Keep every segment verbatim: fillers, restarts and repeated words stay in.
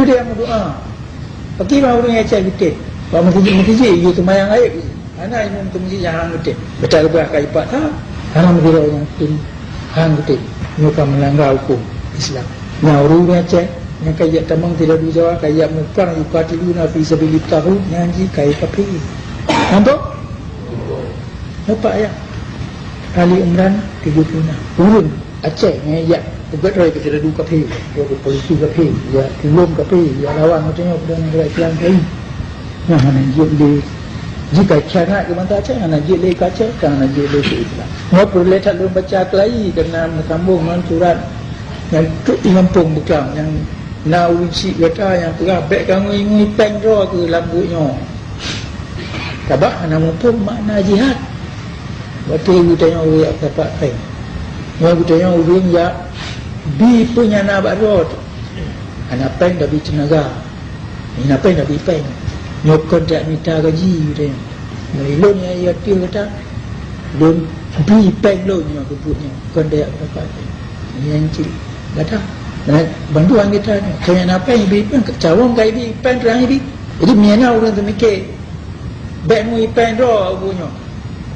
Dia meudoa. Pakri bak ureuëng Aceh geutem. Bak meuseujid-meuseujid, yue seumayang gaéb. Hana imum keu meuseujid nyang han geutem. Beutôi leubeh ka ipat that. Hana meudiro nyang tem han geutem. Nyoe ka meulangga huköm Islam. Nyang ureuëng Aceh nyang ka jak tamong di ladu Jawa, ka jak muprang, yuqatiluna fi sabilit taghut, nyang jih ka kafé. Nampak? Nampak ya? Ali Imran tujuh puluh enam. Ureuëng Aceh nyang jak peugét roi keu sidadu kafé, ya keu polisi kafé, ya tulông kafé, ya lawan geutanyoe peudong nanggroe Islam kafé. Nah, hana jeuet lé jika syarat keu bansa Aceh, hana jeuet lé keu Aceh, hana jeuet lé keu Islam. Nyoe peureulée that lôn baca keulayi, karena meusambông ngon surat nyang trok di gampông Beuklam, nyang na ureuëng syiek gata nyang peugah bék ka ngui-ngui péng droe keu lam buet nyoe. Sabab hana muphom makna jihad. Watée geutanyoe ureuëng jak dapat péng. Nyoe geutanyoe ureuëng jak bi peue nyang na bak droe teuh. Hana péng tabi teunaga. Hana péng tabi péng. Nyoe kon jak mita gaji geutanyoe. Nyoe lôn nyang yatim gata. Lôn bi péng lôn nyoe keu buet nyoe. Kon jak dapat péng. Nyan cit gata. Bantuan gata nyoe. Kon nyang na péng bi péng, cawong ka ibi péng, trang ibi. Jadi meunyoe na ureuëng teumike bék ngui péng droe buet nyoe.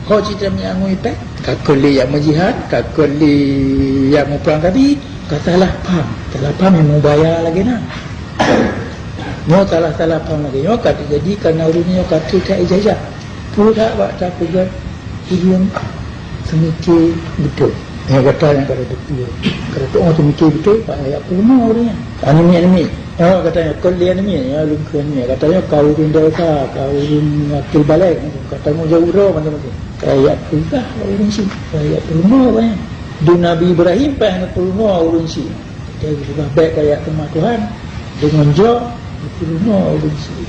Ho cit teuma nyang ngui péng, ka keuh lé jak meujihad, ka keuh lé jak muprang, tapi ka salah paham. Salah paham nyang mubaya lagée na. Nyoe salah-salah paham lagée nyoe ka teujadi karena ureuëng nyoe ka trok that ijazah. Peue that bak tapeugah ureuëng teumike beutôi. Nyoe gata nyang ka teupeue. Ka teupeue teumike beutôi, bak jak peurumoh ureuëng nyan. Aneuk miet-aneuk miet. Nyoe gata nyoe kon lé aneuk miet, nyoe lôn kheun miet. Gata nyoe ka ureuëng dewasa, ka ureuëng akil baleg. Gata nyoe jauh droe macam-macam. Ka jak peugah bak ureuëng syiek, ka jak peurumoh ureuëng nyan. Di Nabi Ibrahim payah neupeurumoh ureuëng syiek. Jadi, peugah bék ka jak teuma Tuhan, deungon jok, neupeurumoh ureuëng syiek.